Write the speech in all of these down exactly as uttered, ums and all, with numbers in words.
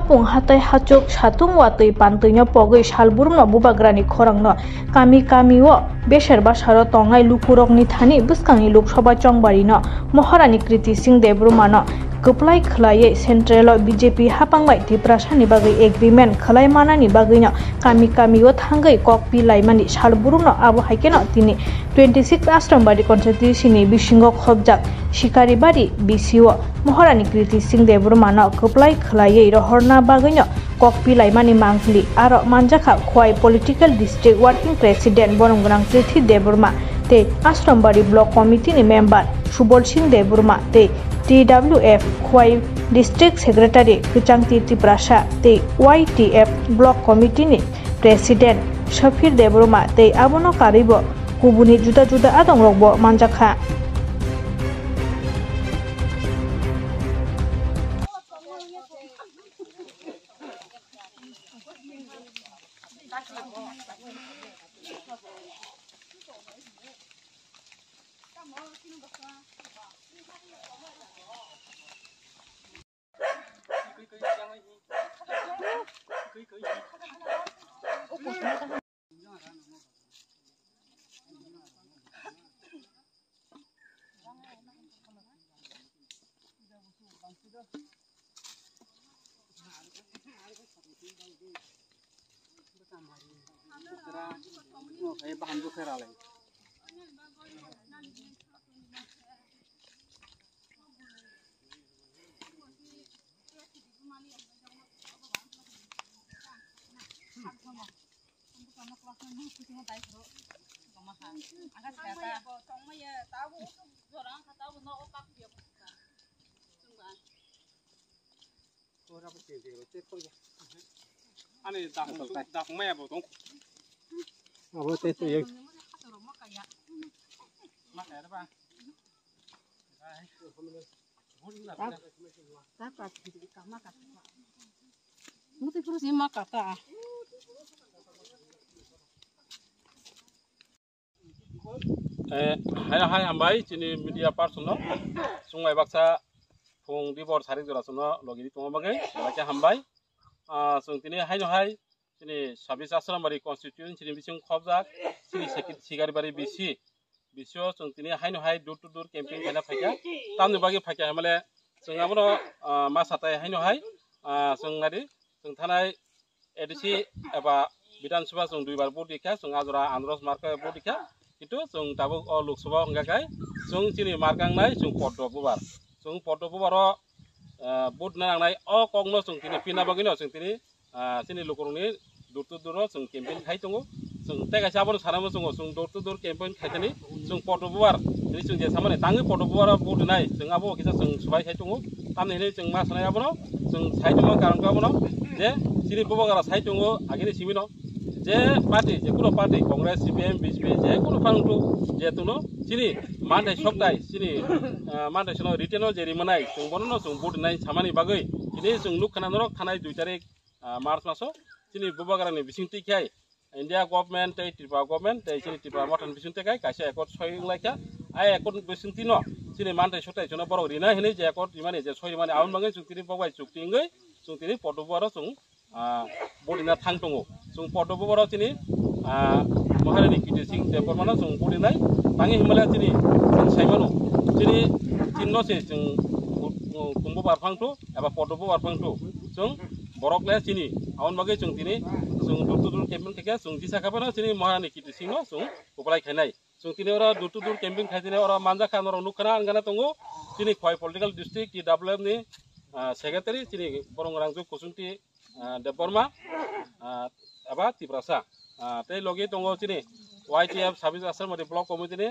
Pung hatai hachuk satung watwi pantwino pogwi salburumno bubagrani khorangno kami kamio beser basaro tongnai lukurokni thani bwskangni Lok Sabha chongbarino Maharani Kriti Singh Debbarmano kwplai khwlaiwi Central-o B J P hapang bai Tiprasani bagwi agreement khwlai manani bagwino kami kamio thangwi kok pilaimani salburumno abo haikheno tini twenty six Asrambari constituency-ni bisingo khobjak Sikaribari B C-o Maharani Kriti Singh Debbarmano kwplai khwlaiwi rohorna bagwino kok pilaimani mangpili. Aro manjakha Khowai Political District Working President Boromgwnang Prithi Debbarma tei Asrambari Block Committee-ni member Subol Singh Debbarma tei T W F Khowai District Secretary Kwchangti Tiprasa tei Y T F Block Committee-ni President Safir Debbarma tei abono karwibo kubuni juda juda adongrokbo manjakha. Ani dak, dak maya bo tong. Abo te te yek. Ma kaya ba. Eh, hai, hai, hambai, chini media person no. Chwng bai baksa phung dibor sarik jora chwngno logi di tongma bagwi, hambai khe hambai. Ah, chwng tini haino hai, chini sabis Asrambari constituency ni bising khobjak, chini Seki-, Sikaribari B C, B C o chwng tini haino hai door to door campaign khaina phaikha. Tamni bagwi phaikha hwnmale chwng abono, ah, ma satai haino hai, ah, chwng nadi, chwng thanai A D C eba Bidhan Sabha chwng duibar vote rikha, chwng ajora Andros Marka vote rikha. Kintu chwng tabuk o Lok Sabha hwnkha khai chwng chini markang nai chwng poddo bubar. Chwng poddo bubar o, ah, vote na nangnai o kokno chwng tini pina bagwino chwng tini, ah, chini lukurokni door to door o chwng campaign khai tongo. Chwng tei kaisa abono sanamo chwngo, chwng door to door campaign khaitani chwng poddo bubar, tini chwng je samani tangwi poddo bubar o vote nai chwng abo kisa chwng swbai khai tongo. Tamni hinwi chwng ma sanai abono chwng sai tongma karon khe abono je chini bubagra sai tongo agini simino je party, je kuno party, Congress, C P M, B J P, je kuno phang tu je tuno chini manthai soktai chini, ah, manthai sono written o je rimanai chwng bono no chwng vote nai samani bagwi tini chwng nuk khana norok thanai dui tarik, ah, March maso chini bubagrani bisingtwi khai India government tei Tripura government tei chini Tripura Motha ni bisingtwi khai kaisa accord soi wnglaikha. Ai accord bisingtwi no chini manthai soktai chwngno borok rina hinwi je accord rimani je soi rimani aboni bagwi chwng tini bokbai chukti wngwi chwng tini poddo bubar o chwng, ah, vote rina thang tongo. Chwng poddo bubar o chini, ah, Maharani Kriti Singh Debbarma no chwng vote rinai tangi himale chini chwng sai mano chini chini no se chwng, uh, kumbo bar phang thu eba poddo bubar phang thu chwng borok le chini aboni bagwi chwng tini chwng door to door campaign khaikha chwng jisa kha phano chini Maharani Kriti Singh no chwng kwplai khainai. Chwng tini oro door to door campaign khai tini oro manjakha norok nukha na wngana tongo chini Khowai political district T W F ni, ah, secretary chini borok rangchak Kusungti, ah, Debbarma, ah, eba Tiprasa. Ah, tei logi tongo chini Y T F Sabis Asrambari Block Committee ni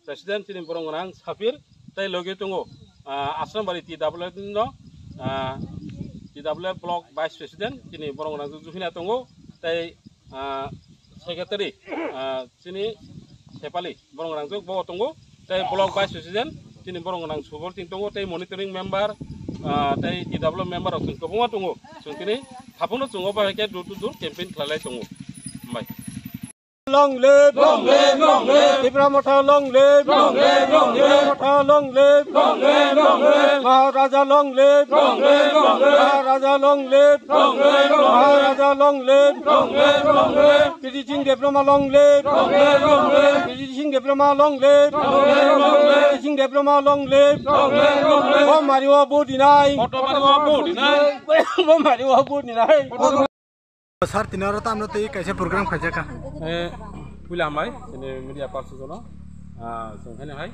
President chini borok gwnang Sapir, tei logi tongo, ah, Asrambari T W F no, ah, T W F Block Vice President chini borok gwnang Juhina tongo, tei, ah, Secretary, ah, chini Sepali borok gwnang bo tongo, tei Block Vice President chini borok gwnang Subol Singh tongo, tei monitoring member, ah, tei T W F member rok chwng kwbangma tongo, chwng tini haphangno chwng o bahai khe door to door campaign khlai lai tongo. Hambai. Long live! Long live! Long live! Tipra Motha long live! Long live! Long live! Tipra Motha long live! Long live! Long live! Maharaja long live! Long live! Long live! Maharaja long live! Long live! Long live! Maharaja long live! Long live! Long live! Kiti Singh Debbarma long live! Long live! Long live! Kiti Singh Debbarma long live! Long live! Long live! Kiti Singh Debbarma long live! Long live! Long live! Bo mari o bo dinai! Bo mari o bo dinai! Sir, tini oro tamno tei kaisa program khaijak kha. Eh, puila hambai, chini media person jono, ah, chwng haino hai,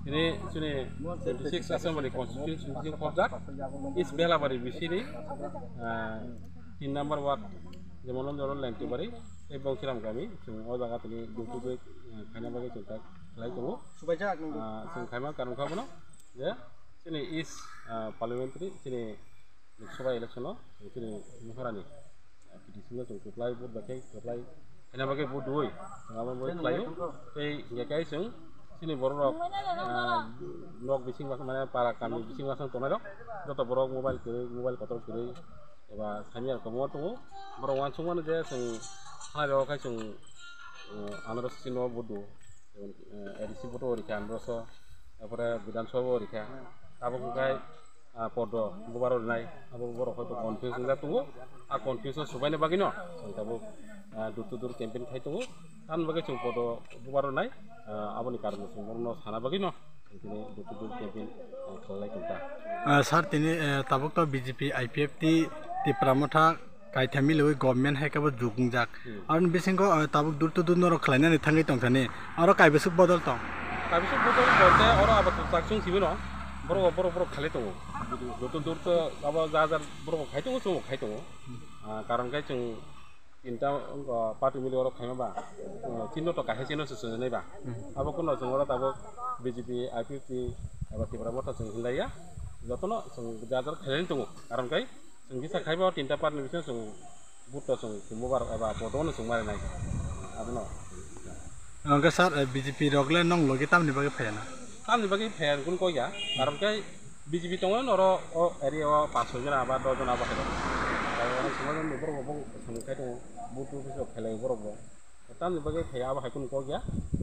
chini, chini twenty six Assembly Constituency bising khobjak, East Belabari bisini, ah, tin number ward, jemon Longjoron Lentibari, tei Bongsiram Gami, chwng o jaga tini door to door, eh, khaina bagwi chwng tak khlai tongo. Ah, chwng khaima karon kha bono, je chini East, ah, Parliamentary, chini Lok Sabha election o, chini Maharani, ah, P D C no chwng kwplai vote bai khe kwplai khaina bagwi vote dui, chwng abo bai khlaio. Tei hinkhe kai chwng chini borok rok, ah, nok bising masa mane para kami bising masa tongnai rok joto borok mobile kwrwi, mobile kotor kwrwi eba saimya rok kwbangma tongo. Borok uansukmano je chwng thanai rok khai chwng, ah, andro sisi no vote dui. Jemon, eh, A D C vote o rikha androso, tarpore Bidhan Sabha o rikha. Abo wngkha, ah, podo bubar o rinai, abo borok hoito confuse wngjak tongo. A confuse o subaina bagwino chwng tabuk, ah, door to door campaign khai tongo. Tamni bagwi chwng podo bubar o rinai, ah, aboni karon chwng borokno sana bagwino tini door to door campaign, ah, khlai tongkha. Ah, sir, tini, eh, tabuk to B J P, I P F T, Tipra Motha, kaitham milwi government hai khe bo jukjak. Hmm. Aroni bisingo, eh, tabuk door to door norok khlainani thangwi tongthani. Aro kaibwswk bodol tong? Kaibwswk bodol bolte oro abo chwng chak chwng sibino. Borok, borok, borok khalai tongo. Door to door to abo ja ja borok khai tongo, chwngbo khai tongo. Ah, karon khe chwng tinta, oh, party milwi oro khaima ba, oh, chino to kaisa chino se swngnai ba. Hmm. Abo kuno chwng oro tabuk B J P, I P F T, abo Tipra Motha chwng hinlaiya. Jotono chwng ja ja khlainani tongo. Karon khe Chwng kisa khai ba tinta part ni bisingo chwng vote to chwng mubar eba podo no chwng mari nai. Abono. Hwnkhe sir, eh, B J P rok le nong logi tamni bagwi phaiya na? Tamni bagwi phaiya hwn koi ya. Karon khe B J P tongo noro o area o panch soi jona ba dos jona ba hai rok. Tei oro chwng borok bo chwng khai tongo. Vote office rok khelai borok bo. Tamni bagwi phai abo hai kunu kok ya.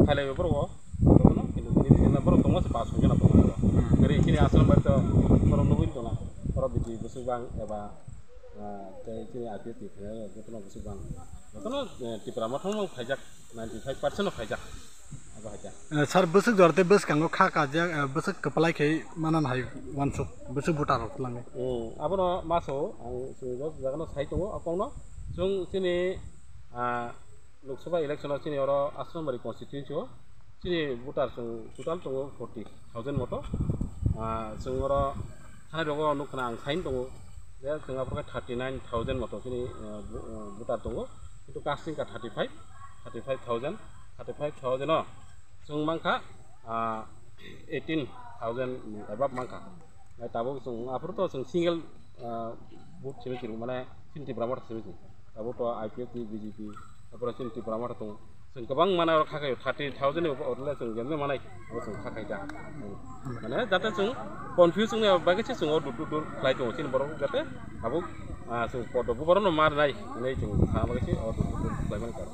Khailaiwi borok o. Borok no, kintu bini bini borok tongo se pas soi jona borok. Hmm. Gari chini aswk bai to borok nugwi tongna. Borok bidi bwswk bang eba, ah, tei chini I P F T khailai jotono bwswk bang. Jotono, eh, Tipra Motha no phaijak, ninety five percent no phaijak. Abo hai kha. Eh, sir, bwswk jora tei bwskango kha kajak, eh, bwswk kwplai khai manani hai uansuk, bwswk voter rok twlangwi. Hmm, abono maso ang chwng jagano sai tongo, akongno. Chwng chini, ah, Lok Sabha election o chini oro Asrambari constituency o chini voter chwng total tongo forty thousand moto. Ah, chwng oro thanai rogo nukha na ang sign tongo je chwng aphuru khe thirty nine thousand moto chini, ah, vo-, ah, voter tongo. Kintu casting ka thirty five, thirty five thousand, thirty five thousand o chwng mankha, ah, eighteen thousand above mankha. Tabuk chwng aphuru to chwng single, ah, vote simi chwng mane chini Tipra Motha simi chwng. Tabuk to I P F T, B J P, tarpore chini Tipra Motha tongo. Chwng kwbang mana oro kha khaio, thirty thousand ni upo orle chwng jemne manai, abo chwng kha khai da. Mane jate chwng confuse wngya bagwi se chwng o dur dur dur khlai tongo chini borok jate tabuk, ah, chwng podo bubarono mar nai hinwi chwng kha bagwi se o dur dur dur khlai mani kar.